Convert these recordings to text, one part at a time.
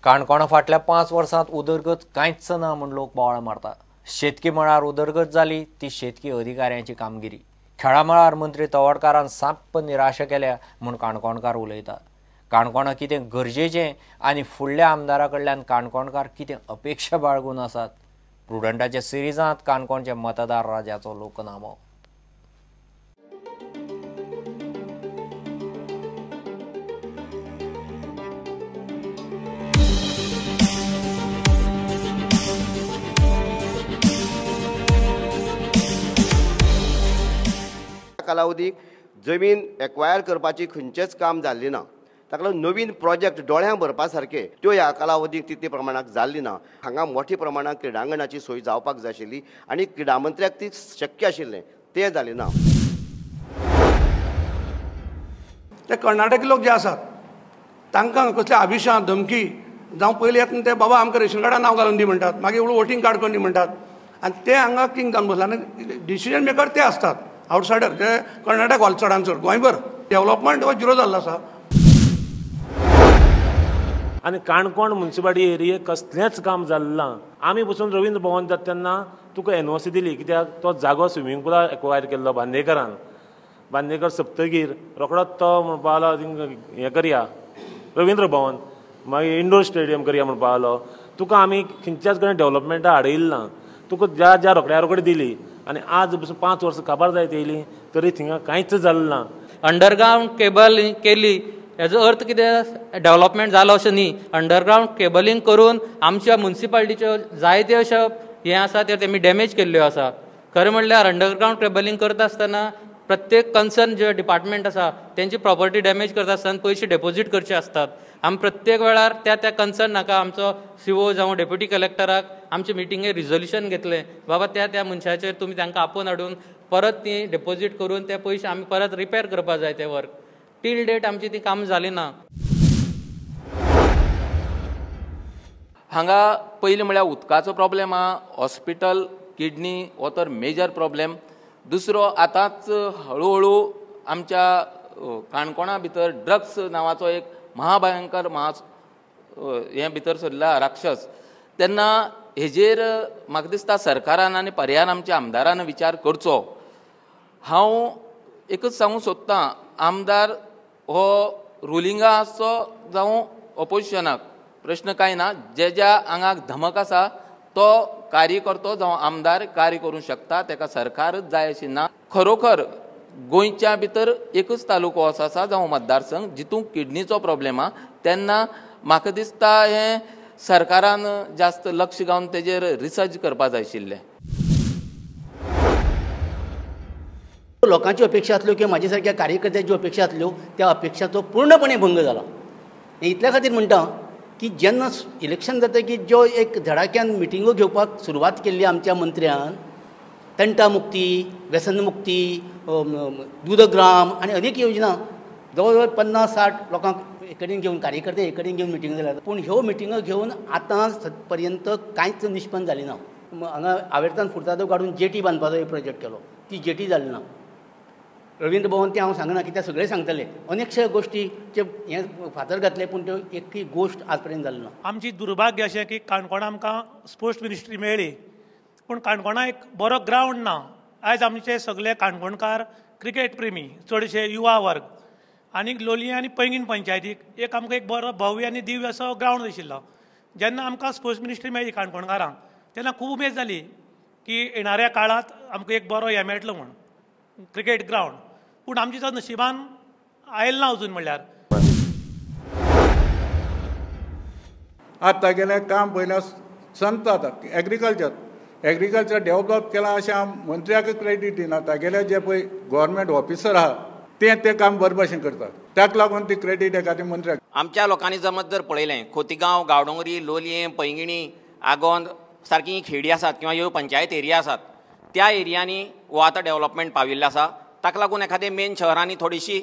काणकोणा फाटल्या 5 वर्सांत उदरगत कांयच ना म्हूण लोक बोवाळ मारता। शेतकी मळार उदरगत जाली ती शेतकी अधिकाऱ्यांची कामगिरी। खेळा मळार मंत्री तवडकारान साप्प निराशा केल्या म्हूण काणकोणकार उलयता। काणकोणा कितें गरजेचें आनी फुडल्या आमदारा कडल्यान काणकोणकार कितें अपेक्षा बाळगून आसात। प्रुडंटाच्या सिरिजांत काणकोणचे मतदार राजाचो लोकनामो। कालावधीक जमीन एक्वायर करपाची खंयचेच काम जाल्ली ना। ताका लागून नवीन प्रोजेक्ट दोळ्यां भरपा सारके त्यो ह्या कालावधीक तितले प्रमाणाक जाल्ली ना। हांगा मोठ्या प्रमाणात क्रिडांगणाची सोय जावपाक जाय आशिल्ली आनी क्रिडा मंत्र्याक ती शक्य आशिल्लें, तें जालें ना। ते कर्नाटकी लोक जे आसात तांकां कसले आभिशां धमकी जावं पयलीं येता ते बाबा आमकां रेशन कार्डार नांव घालून दी म्हणटात, मागीर वोटींग कार्ड करून दी म्हणटात आनी ते हांगा किंग जावन बसला आनी डिसिजन मेकर ते आसतात आवटसायडर, जे कर्नाटक वाले चडान चड गोंयभर डेवलपमेंट हो झिरो जाल्लो आसा। आनी काणकोण म्युनिसिपालिटी एरियेक कसलेंच काम जाल्लें ना। आमी पसून रवींद्र भवन जाता तेन्ना तुका एनओसी दिली कित्याक तो जागो स्विमींग पुलार एक्वायर केल्लो बांदेकरान। बांदेकर सप्तगीर रोखडोच तो म्हणपा लागलो हें करया रवींद्र भवन, मागीर इंडोर स्टेडियम करया म्हणपा लागलो। तुका आमी खंयच्याच कडेन डेवलपमेंटा हाडयलें ना, तुका ज्या ज्या रोखड्या रोखडी दिली आनी आज पसून 5 वर्सां काबार जायत येयली तरी थिंगा कांयच जालें ना। अंडरग्रावंड केबल केली हेजो अर्थ कितें डेवलपमेंट जालो अशें न्ही। अंडरग्रावंड केबलिंग करून आमच्या म्युनिसिपालिटीच्यो जायत्यो अश्यो हें आसा त्यो तेमी डॅमेज केल्ल्यो आसा। खरें म्हणल्यार अंडरग्रावंड केबलिंग करता आसतना प्रत्येक कन्सर्न जे डिपार्टमेंट आसा तेंची प्रॉपर्टी डॅमेज करता आसतना पयशे डेपोजीट करचे आसतात। आमी प्रत्येक वेळार त्या त्या कन्सर्न नाका आमचो सीओ जावं डेप्युटी कलेक्टराक आमचे मिटिंगे रिजोल्युशन घेतलें बाबा त्या त्या मनशाचेर तुमी तांकां आपोवन हाडून परत ती डेपोजीट करून ते पयशे आमी परत रिपेर करपा जाय ते वर्क। टील डेट आमची ती काम जाली ना। हांगा पयलीं म्हळ्यार उदकाचो प्रॉब्लेम आहा, हॉस्पिटल किडनी हो तर मेजर प्रॉब्लेम। दुसरो आतांच हळूहळू आमच्या काणकोणा भितर ड्रग्स नांवाचो एक महाभयंकर हें भितर सरला राक्षस। तेन्ना हेजेर म्हाका दिसता सरकारान आनी पर्यान आमच्या आमदारान विचार करचो। हांव एकच सांगूंक सोदतां, आमदार हो रुलिंगा आसचो जावं ऑपोजिशनाक प्रश्न कांय ना, जे ज्या आंगाक धमक आसा तो कार्यकर्तो जावं आमदार कार्य करूंक शकता, ताका सरकारच जाय अशी ना। खरोखर गोंयच्या भितर एकच तालुको असो आसा जावं मतदारसंघ जितूंक किडनीचो प्रॉब्लेम आहा, तेन्ना म्हाका दिसता हें सरकारान जास्त लक्ष घालून तेजेर रिसर्च करपा जाय आशिल्लें। लोकांच्यो अपेक्षा आसल्यो किंवा म्हाजे सारक्या कार्यकर्त्यांच्यो अपेक्षा आसल्यो त्या अपेक्षाचो पूर्णपणे भंग जाला। इतल्या खातीर म्हणटा की जेन्ना इलेक्शन जाता की ज्यो एक धडाक्यान मिटिंगो घेवपाक सुरवात केल्ली आमच्या मंत्र्यान, तंटा मुक्ती, व्यसन मुक्ती, दूदग्राम आनी अनेक योजना जवळ जवळ 50-60 लोकांक एक कडेन घेवन कार्यकर्ते एक कडेन घेवन मिटिंगो जाल्या, पूण ह्यो मिटिंगो घेवन आतां पर्यंत कांयच निष्पन्न जालें ना। हांगा आवेर्तान फुर्तादो काडून जेटी बांदपाचो एक प्रोजेक्ट केलो, ती जेटी जाली ना। रवींद्र भवन तें हांव सांगना कित्याक सगळें सांगतले, अनेकशे गोश्टीचे हें फातर घातले पूण त्यो एकूय गोश्ट आज पर्यंत जाली ना। आमची दुर्भाग्य अशें की काणकोणा आमकां स्पोर्ट्स मिनिस्ट्री मेळ्ळी पूण काणकोणा एक बरो ग्रावंड ना। आयज आमचे सगळे काणकोणकार क्रिकेट प्रेमी, चडशे युवा वर्ग आनी लोलयें आनी पैंगीण पंचायतीक एक आमकां एक बरो भव्य आनी दिव्य असो ग्रावंड आशिल्लो। जेन्ना आमकां स्पोर्ट्स मिनिस्ट्री मेळ्ळी काणकोणकारांक तेन्ना खूब उमेद जाली की येणाऱ्या काळांत आमकां एक बरो हें मेळटलो म्हूण क्रिकेट ग्रावंड, पूण आमची तो नशिबान आयल ना अजून। म्हणल्यार आतां तागेलें काम पयल्यार सांगता आतां एग्रीकल्चर एग्रीकल्चर डेवलप केलां अशें हांव मंत्र्याक क्रेडीट दिना, तागेले जे पळय गव्हर्मेंट ऑफिसर आहा ते ते काम बरे भशेन करतात, ताका लागून ती क्रेडीट एखादी मंत्र्याक। आमच्या लोकांनी जमत जर पळयलें खोतिगांव, गांवडोंगरी, लोलयें, पैंगिणी, आगोंद सारकी खेडी आसात किंवा ह्यो पंचायत एरिया आसात त्या एरियांनी हो आतां डेवलपमेंट पाविल्लें आसा। ताका लागून एखादे मेन शहरांनी थोडीशी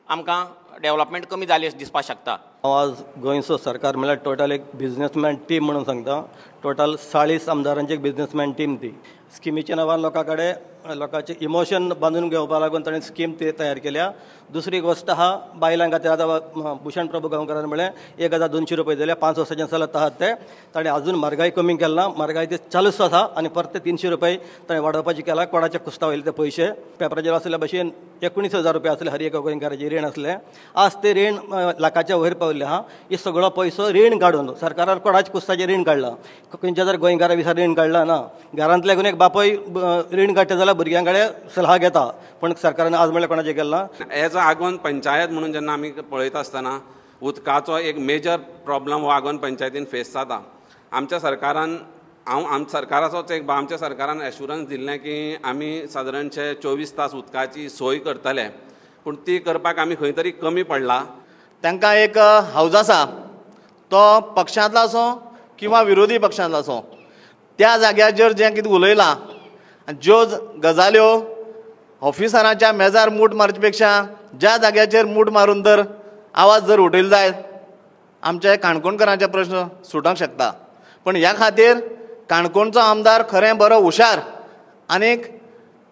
आमकां डेवलपमेंट कमी जाली अशें दिसपाक शकता। हांव आज गोंयचो सरकार म्हणल्यार टोटल एक बिजनेसमॅन टीम म्हणून सांगता, टोटल 40 आमदारांची एक बिजनेसमॅन टीम ती, स्किमीच्या नांवान लोकां कडेन लोकांचे इमोशन बांदून घेवपा लागून ताणें स्कीम ती तयार केल्या. दुसरी गोश्ट आहा बायलां खातीर आतां भूषण प्रभू गांवकारान म्हणलें 1200 रुपये दिले, 5 वर्सांच्यान चलत आहात ते. ताणें अजून म्हारगाय कमी केला ना, म्हारगाय ती चालूच आसा आनी परते 300 रुपये ताणें वाडोवपाचें केलां. कोणाच्या कुस्ता वयले ते पयशे पेपराचेर आसल्या भशेन 19,000 रुपया आसले हर एका गोंयकाराचें रीण आसलें, आज ते रीण लाखाच्या वयर पावल्लें आहा. हे सगळो पयसो रीण काडून सरकारान कोणाच्या कुस्ताचें रीण काडलां, खंयच्या जर गोंयकारा विसार रीण काडलां ना. घरांतल्यान एक बापूय रीण काडटा जाल्यार भुरग्यां कडेन सलाह घेता, पूण सरकारान आज म्हणल्यार कोणाचें केलां ना. एज अ आगोंद पंचायत म्हणून जेन्ना आमी पळयता आसतना उदकाचो एक मेजर प्रॉब्लम हो आगोंद पंचायतीन फेस जाता. आमच्या सरकारान हांव सरकाराचोच एक आमच्या सरकारान एश्युरन्स दिल्लें की आमी सादारणशे 24 तास उदकाची सोय करतले, पूण ती करपाक आमी खंय तरी कमी पडला. तांकां एक हावज आसा, तो पक्षांतलो आसूं किंवा विरोधी पक्षांतलो आसूं, त्या जाग्याचेर जें कितें उलयलां आनी ज्यो गजाल्यो ऑफिसरांच्या मेजार मूठ मारचे पेक्षा ज्या जाग्याचेर मूठ मारून जर आवाज जर उठयलो जायत आमच्या काणकोणकरांचे प्रश्न सुटोवंक शकता. पण ह्या खातीर काणकोणचो आमदार खरें बरो हुशार आनीक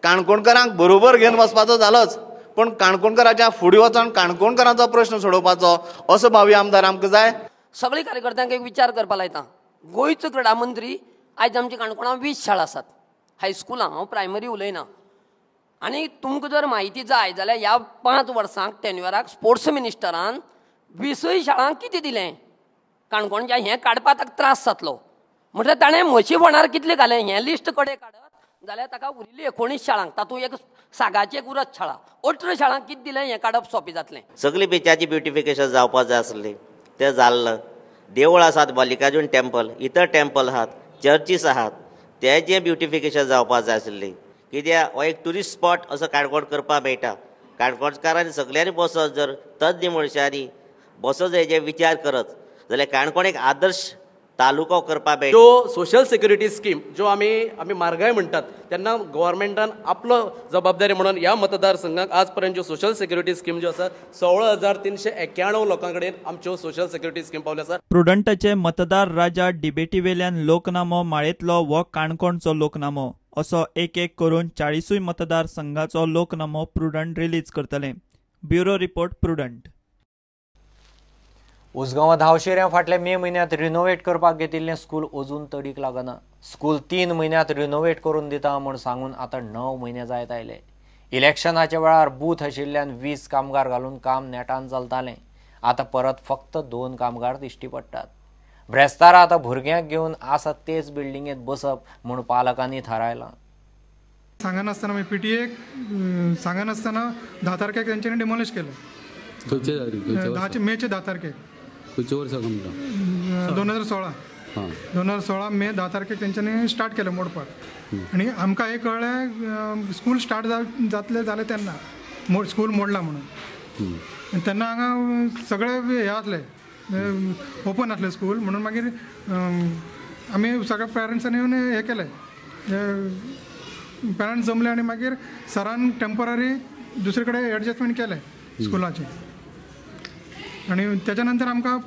काणकोणकरांक बरोबर घेवन वचपाचो जालोच, पण काणकोणकराच्या फुडें वचून काणकोणकरांचो प्रश्न सोडोवपाचो असो भावी आमदार आमकां जाय. सगळे कार्यकर्त्यांक एक विचार करपा लायता. गोंयचो क्रीडा मंत्री आयज आमच्या काणकोणां 20 शाळा आसात, हायस्कुलां, हांव प्रायमरी उलयना. आनी तुमकां जर म्हायती जाय जाल्यार ह्या 5 वर्सांक टेन्युअराक स्पोर्ट्स मिनिस्टरान 20 शाळांक कितें दिलें काणकोणच्या हें काडपाक ताका त्रास जातलो. म्हटल्यार ताणें म्हशी फोंडार कितलें घालें हें लिस्ट कडेन काडत जाल्यार ताका उरिल्ली 19 शाळांक, तातूंत एक सागाची एक उरत शाळा, 18 शाळांक कितें दिलें हें काडप सोंपें जातलें. सगळी बिचाची ब्युटिफिकेशन जावपाक जाय आसलें तें जाल्लें. देवळ आसात, मल्लिकार्जून टेम्पल, इतर टेम्पल आहात, चर्चीस आहात, तेजें ब्युटिफिकेशन जावपाक जाय आसलें. कित्याक हो एक ट्युरिस्ट स्पॉट असो काणकोण करपाक मेळटा. काणकोणकारांनी सगल्यांनी बसत जर तज्ञ मनशांनी बसत हेजे विचार करत जाल्यार काणकोण एक आदर्श तालुको करपाक मेळटा. ज्यो सोशल सेक्युरिटी स्कीम ज्यो आमी आमी म्हारगाय म्हणटात तेन्ना गव्हर्मेंटान आपलो जबाबदारी म्हणून ह्या मतदारसंघाक आज पर्यंत ज्यो सोशल सेक्युरिटी स्कीम ज्यो आसा 16,391 लोकां कडेन आमच्यो सोशल सेक्युरिटी स्कीम पावल्यो आसा. प्रुडंटाचे मतदार राजा डिबेटीवेल्यान लोकनामो माळेंतलो वो काणकोणचो लोकनामो असो एक एक करून 40 मतदारसंघाचो लोकनामो प्रुडंट रिलीज करतले. Bureau report, Prudent. उसगांवां धावशेऱ्यां फाटल्या मे म्हयन्यांत रिनोवेट करपाक घेतिल्लें स्कूल अजून तडीक लागना. स्कूल 3 म्हयन्यांत रिनोवेट करून दिता म्हूण सांगून आतां 9 म्हयने जायत आयले. इलेक्शनाच्या वेळार बूथ आशिल्ल्यान 20 कामगार घालून काम नेटान चलतालें. आतां परत फक्त 2 कामगार दिश्टी पडटात. ब्रेस्तारा आतां भुरग्यांक घेवन आसा तेच बिल्डिंगेंत बसप म्हूण पालकांनी थारायलां. सांगनासतना मागीर पीटीएक सांगनासतना 10 तारखेक तेंच्यांनी डिमोलिश केलें. मेचे 10 तारखेक. खंयच्या वर्सा? 2016. 2016 मे 10 तारखेक तेंच्यांनी स्टार्ट केलें मोडपाक. आनी आमकां हें कळ्ळें स्कूल स्टार्ट जातलें जालें तेन्ना स्कूल मोडला म्हणून. तेन्ना हांगा सगळे हें आसलें, ओपन आसलें स्कूल म्हणून मागीर आमी सगळ्या पेरंट्सांनी येवन हें केलें, पेरंट्स जमले आनी मागीर सरान टेम्पररी दुसरे कडेन एडजस्टमेंट केलें स्कुलाचें. आनी त्याच्या नंतर आमकां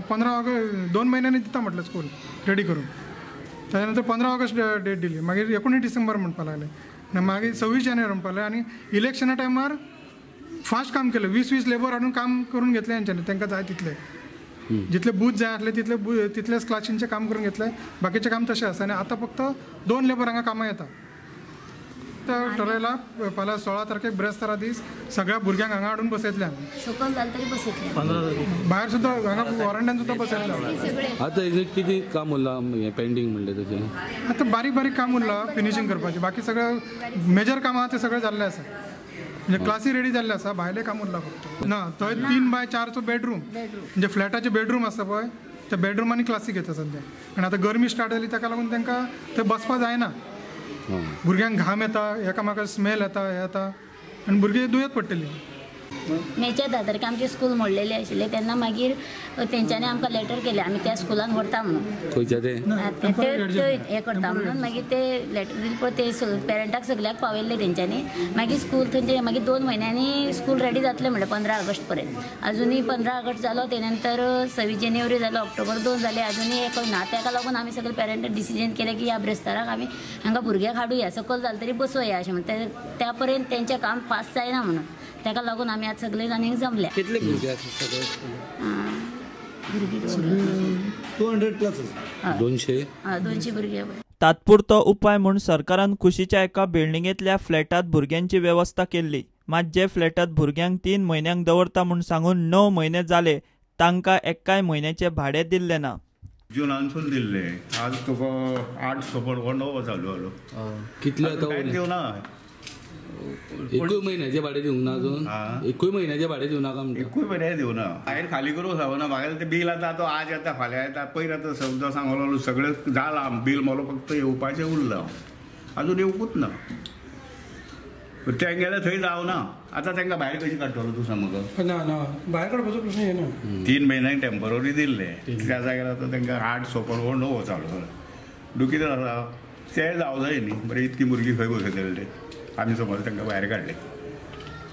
15 ऑगस्ट 2 म्हयन्यांनी दिता म्हटलें स्कूल रेडी करून. त्याच्या नंतर 15 ऑगस्ट डेट दिली, मागीर 19 डिसेंबर म्हणपाक लागले आनी मागीर 26 जानेवारी म्हणपाक लागले. आनी इलेक्शना टायमार फास्ट काम केलें, 20-20 लेबर हाडून काम करून घेतलें हेंच्यांनी, तांकां जाय तितले जितले बूथ जाय आसले तितले तितलेच क्लासींचें काम करून घेतलें, बाकीचें काम तशें आसा. आनी आतां फक्त 2 लेबर हांगा कामां येता. ठरयला फाल्यां 16 तारखेक ब्रेस्तारा दीस सगळ्या भुरग्यांक हांगा हाडून बसयतले आमी. सकयल जालें तरी बसयतले, भायर सुद्दां हांगा वॉरंटान सुद्दां बसयतले. आतां हेजें कितें काम उरलां हें पेंडींग म्हणलें तशें? आतां बारीक बारीक काम उरलां फिनिशींग करपाचें, बाकी सगळें मेजर काम आहा तें सगळें जाल्लें आसा. म्हणजे क्लासी रेडी जाल्ले आसा, भायलें काम उरलां फक्त. ना थंय 3 बाय 4 बेडरूम, म्हणजे फ्लॅटाचे बेडरूम आसता पळय त्या बेडरुमांनी क्लासी घेता सद्या. आनी आतां गरमी स्टार्ट जाली ताका लागून तांकां थंय बसपाक जायना, भुरग्यांक घाम येता, एकामेका स्मेल येता, हें येता आनी भुरगीं दुयेंत पडटलीं. मेच्या 10 तारखे आमचें स्कूल मोडलेलें आशिल्लें तेन्ना मागीर तेंच्यांनी आमकां लेटर केलें आमी त्या स्कुलान व्हरता म्हणून ते हें करता म्हणून मागीर ते लेटर दिले पळय ते पेरंटाक सगळ्याक पावयल्ले तेंच्यांनी. मागीर स्कूल थंयचे मागीर 2 म्हयन्यांनी स्कूल रेडी जातलें म्हणलें 15 ऑगस्ट पर्यंत. अजुनूय 15 ऑगस्ट जालो, ते नंतर 26 जानेवारी जालो, ऑक्टोबर 2 जाले, अजुनूय हें ना. ताका लागून आमी सगळे पेरंट डिसिजन केलें की ह्या ब्रेस्ताराक आमी हांगा भुरग्याक हाडुया, सकयल जालें तरी बसोवया अशें म्हणून. त्या पर्यंत तेंचें काम फास्ट जायना म्हणून ताका लागून आमी आज सगळे जाण जमल्या. कितले भुरगे आसा सगळे? भुरगीं 200 प्लस 200 200 भुरगे. तात्पुरतो उपाय म्हूण सरकारान कुशीच्या एका बिल्डिंगेंतल्या फ्लॅटात भुरग्यांची वेवस्था केल्ली. मात जे फ्लॅटात भुरग्यांक 3 म्हयन्यांक दवरता म्हूण सांगून 9 म्हयने जाले, तांकां एकाय म्हयन्याचें भाडें दिल्लें ना. जुनानसून दिल्ले, आज तुका 8 सोपण हो 9 चालू जालो. कितले आतां दिवना? एकूय म्हयन्याचें भाडें दिवंक ना अजून. एकूय म्हयन्याचें भाडें दिवना का? एकूय म्हयन्याचें दिवना. भायर खाली करूंक जावना. म्हागेलें तें बील आतां तो आज येता फाल्यां येता पयर आतां समजा सांगलो सगळें जालां बील मोलो फक्त येवपाचें उरलां, अजून येवकूच ना. तेंगेलें थंय जावना. आतां तांकां भायर कशी काडटलो तूं सांग म्हाका? ना ना, भायर काडपाचो प्रश्न येना. 3 म्हयन्यांक टेम्पररी दिल्लें त्या जाग्यार आतां तांकां 8 सोपण हो 9 चालू जाला. कितें जाता तें जावं जाय न्ही. बरें इतकी भुरगीं खंय बसयतले ते? आमी समज तांकां भायर काडले,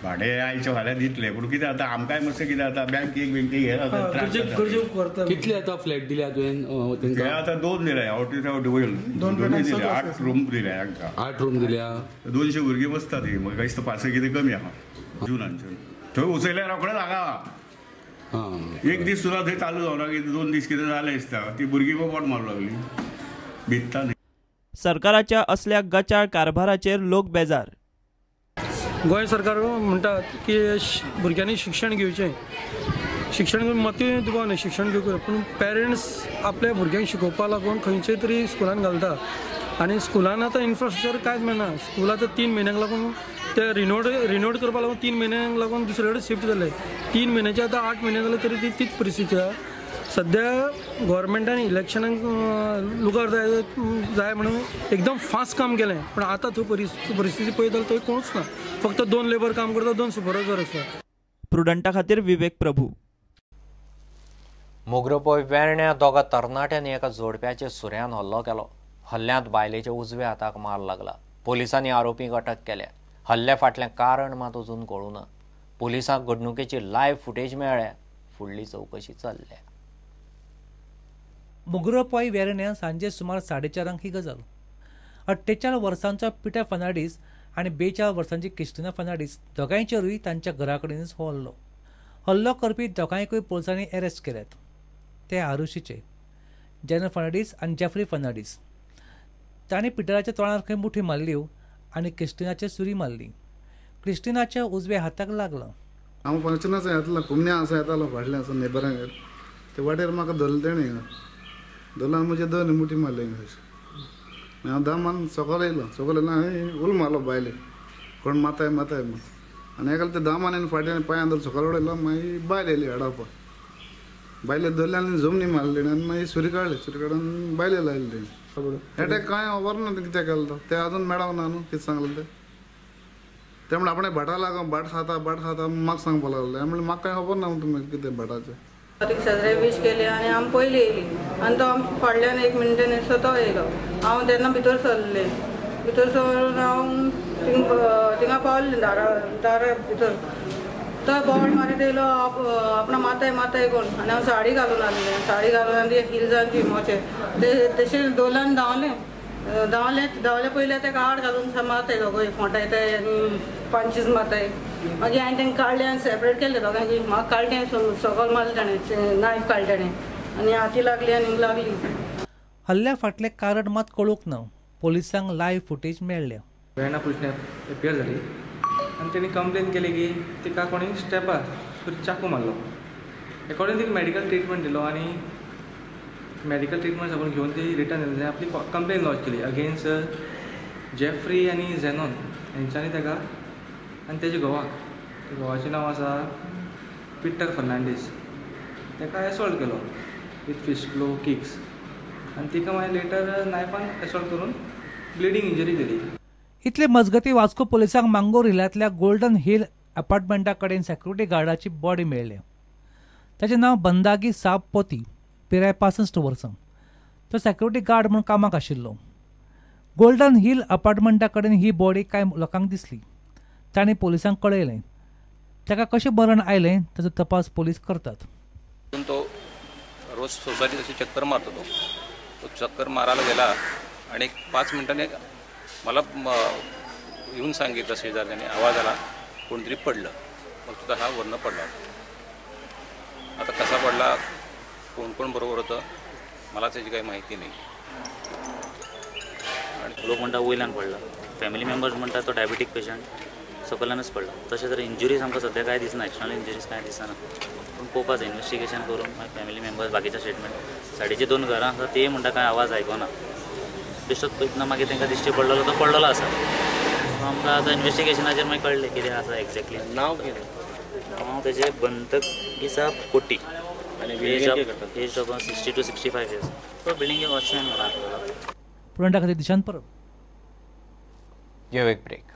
भाडें आयच्या फाल्यां दितले, पूण कितें जाता आमकांय मातशें कितें जाता बँकेक बँकेक हे जाता. कितले आतां फ्लॅट दिल्या तुवें? ते आतां 2 दिल्या, आवटी आवटी वयर 2 दिल्या, 8 रूम दिल्या तांकां. 8 रूम दिल्या, 200 भुरगीं बसता ती. म्हाका दिसता 500 कितें कमी आहा जुनानच्यान. थंय उसयल्यार रोखडेच हांगा एक दीस सुद्दां थंय चालू जावना की 2 दीस कितें जालें दिसता. ती भुरगीं बोट मारूंक लागली, भित्ता न्ही. सरकाराच्या असल्या गचाळ कारभाराचेर लोक बेजार. गोंय सरकार म्हणटा की भुरग्यांनी शिक्षण घेवचें, शिक्षण घेवन मती दुबाव न्ही, शिक्षण घेवंक, पूण पेरंट्स आपल्या भुरग्यांक शिकोवपाक लागून खंयचे तरी स्कुलान घालता आनी स्कुलान आतां इन्फ्रास्ट्रक्चर कांयच मेळना. स्कूल आतां 3 म्हयन्यांक लागून ते रिनोवेट करपाक लागून 3 म्हयन्यांक लागून दुसरे कडेन शिफ्ट जाले. 3 म्हयन्याचे आतां 8 म्हयने जाले तरी ती तीच परिस्थिती आसा. सद्या गोवोरमेंटान इलेक्शनाक लुगार जाय जाय म्हणून एकदम फास्ट काम केलें, पूण आतां थंय परिस्थिती पळयत जाल्यार थंय कोणूच ना. फक्त 2 लेबर काम करता, 2 सुपरवायझर आसा. प्रुडंटा खातीर विवेक प्रभू. मोगरपोय वेर्ण्या 2 तरणाट्यांनी एका जोडप्याच्या सुऱ्यान हल्लो केलो. हल्ल्यांत बायलेच्या उजव्या हाताक मार लागला. पोलिसांनी आरोपींक अटक केल्या. हल्ल्या फाटलें कारण मात अजून कळूं ना. पोलिसांक घडणुकेची लायव्ह फुटेज मेळ्ळ्या. फुडली चवकशी चल्ल्या. मोगरपोय वेर्ण्या सांजे सुमार 4:30 ही गजाल. 48 वर्सांचो पिटर फर्नांडीस आनी 42 वर्सांची क्रिस्टिना फर्नांडीस दोगांयचेरूय तांच्या घरा कडेनच हो हल्लो. हल्लो करपी दोगांयकूय पोलिसांनी अरेस्ट केल्यात. ते आरुशीचे जेनर फर्नांडीस आनी जेफ्री फर्नांडीस. तांणी पिटराच्या तोंडार खंय मुठी मारल्यो आनी क्रिस्टिनाचे सुरी मारली. क्रिस्टिनाच्या उजव्या हाताक लागलो. हांव फंक्शनाक येतलो, कुमण्या आसा येतालो फाटल्यान आसा नेबरांगेर, ते वाटेर म्हाका धरलें तेणें. धरलो आनी म्हजे 2 मुठी मारले. हांव दमान सकयल येयलो, सकयल येयलो हांवें उलो मारलो बायले, कोण माताय माताय म्हूण. आनी एकाल ते दमान फाटल्यान पांयान धरून सकयल उडयलो. मागीर बायल येयली हाडोवपाक, बायले धरले आनी जमनी मारली आनी मागीर सुरी काडली, सुरी काडून बायले लायली तेणी. एटॅक कांय खबर ना कित्याक केलो तो, ते अजून मेळोंक ना न्हू कितें सांगलें तें. ते म्हणलें आपणें भाटा लागो, भाट खाता भाट खाता म्हाका सांगपाक लागलें. हांवें म्हणलें म्हाका कांय खबर ना तुमी कितें भाटाचें. शेजरे वीश केली आनी आमी पयलीं येयली आनी तो आमच्या फाटल्यान 1 मिनटान सो तो येयलो. हांव तेन्ना भितर सरलें, भितर सरून हांव थिंगा पावलें दारा दारा भितर. तो बोवाळ मारीत येयलो आपणा माताय माताय कोण, आनी हांव साडी घालून आसलें, साडी घालून आनी हिल्सांची मोचे ते तशें दोलान धांवलें धांवलें धांवलें पयलें तेका आड घालून मारताय दोगूय फोंटायताय आनी पंचीस मारताय. मागीर हांवें तांकां काडलें आनी सेपरेट केलें दोगांक. म्हाका काडलें सकयल मारलें ताणें, नायफ काडलें ताणें आनी हाती लागली आनी लागली. हल्ल्या फाटलें कारण मात कळूंक ना. पोलिसांक लायव्ह फुटेज मेळ्ळ्या. वेर्णा पुलिसांनी एपियर जाली आनी तेणी कंप्लेन केली की तिका कोणी स्टेपार चाकू मारलो. एकॉर्डिंग तिका मेडिकल ट्रिटमेंट दिलो आनी मेडिकल ट्रिटमेंट साकून घेवन ती रिटर्न येयली. आपली कंप्लेन लॉज केली अगेन्स्ट जेफ्री आनी झेनॉन हेंच्यांनी ताका आनी तेजे घोवाक, घोवाचें नांव आसा पिटर फर्नांडीस, ताका एसॉल्ट केलो विथ फिस्ट ब्लो किक्स आनी तिका मागीर लेटर नायफान एसॉल्ट करून ब्लिडींग इंजरी दिली. इतले मजगती वास्को पोलिसांक मांगोर हिलांतल्या गोल्डन हिल अपार्टमेंटा कडेन सेक्युरिटी गार्डाची बॉडी मेळ्ळी. ताचें नांव बंदागी साब पोती, पिराय 65 वर्सां. तो सेक्युरिटी गार्ड म्हूण कामाक आशिल्लो. गोल्डन हिल अपार्टमेंटा कडेन ही बॉडी कांय लोकांक दिसली. तांणी पोलिसांक कळयलें. ताका कशें मरण आयलें ताचो तपास पोलीस करतात. तो रोज सोसायटीत अशी चक्कर मारतो, तो चक्कर मारायला गेला आणि 5 मिनिटांनी मला येऊन सांगितलं शेजारच्याने, आवाज आला कोणतरी पडलं. मग तुझा हा वरनं पडला. आता कसा पडला, कोण कोण बरोबर होतं मला त्याची काही माहिती नाही. आणि लोक म्हणटा वयल्यान पडला, फॅमिली मेंबर्स म्हणटा तो डायबेटीक पेशंट सकयल्यानच पडला. तशें तर इंजुरीज आमकां सद्या कांय दिसना, एक्सटर्नल इंजुरीज कांय दिसना, पूण पळोवपाक जाय इन्वेस्टिगेशन करून मागीर फॅमिली मेंबर्स बाकीचे स्टेटमेंट. सायडीचे 2 घरां आसा ते म्हणटा कांय आवाज आयकना, बेश्टोच पळयतना मागीर तांकां दिश्टी पडलेलो तो पडलेलो आसा. सो आमकां आतां इन्वेस्टिगेशनाचेर मागीर कळ्ळें कितें आसा एक्झॅक्टली. नांव कितें? नांव तेजें बंतगिसा कोटी. Age of 60 to 65 years. तो बिल्डिंगेक वॉचमॅन म्हणून आसलेलो. प्रुडंटा खातीर दिशांत परब. घेवं एक ब्रेक.